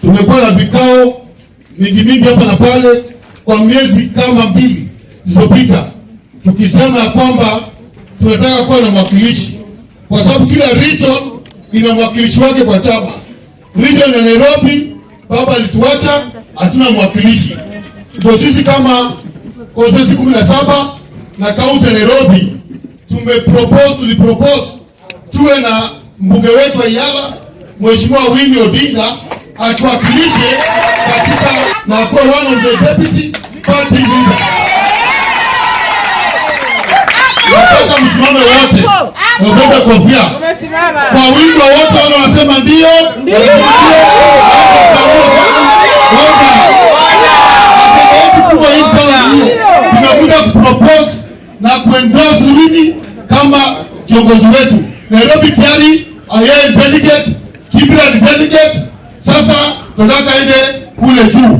Tumekuwa na vikao mingi mingi hapa na pale kwa miezi kama 2 zilizopita, tukisema ya kwamba tunataka kuwa na mwakilishi, kwa sababu kila region ina mwakilishi wake kwa chama. Region ya Nairobi, baba alituacha, hatuna mwakilishi. Ndio sisi kama constituency 17 na kaunti ya Nairobi tulipropose tuwe na mbunge wetu wa EALA, Mheshimiwa Winnie Odinga, atuwakilishe katika na kuwa one of the deputy party leader. Nataka msimame wote na ubebe kofia kwa wingi wa wote wale wanasema ndio, ndio. Agenda yetu kubwa hii pale hiyo. Tumekuja kupropose na kuendorse Winnie kama kiongozi wetu. Nairobi tayari yeye delegate, Kibra ni delegate. Sasa tunataka ile kule juu.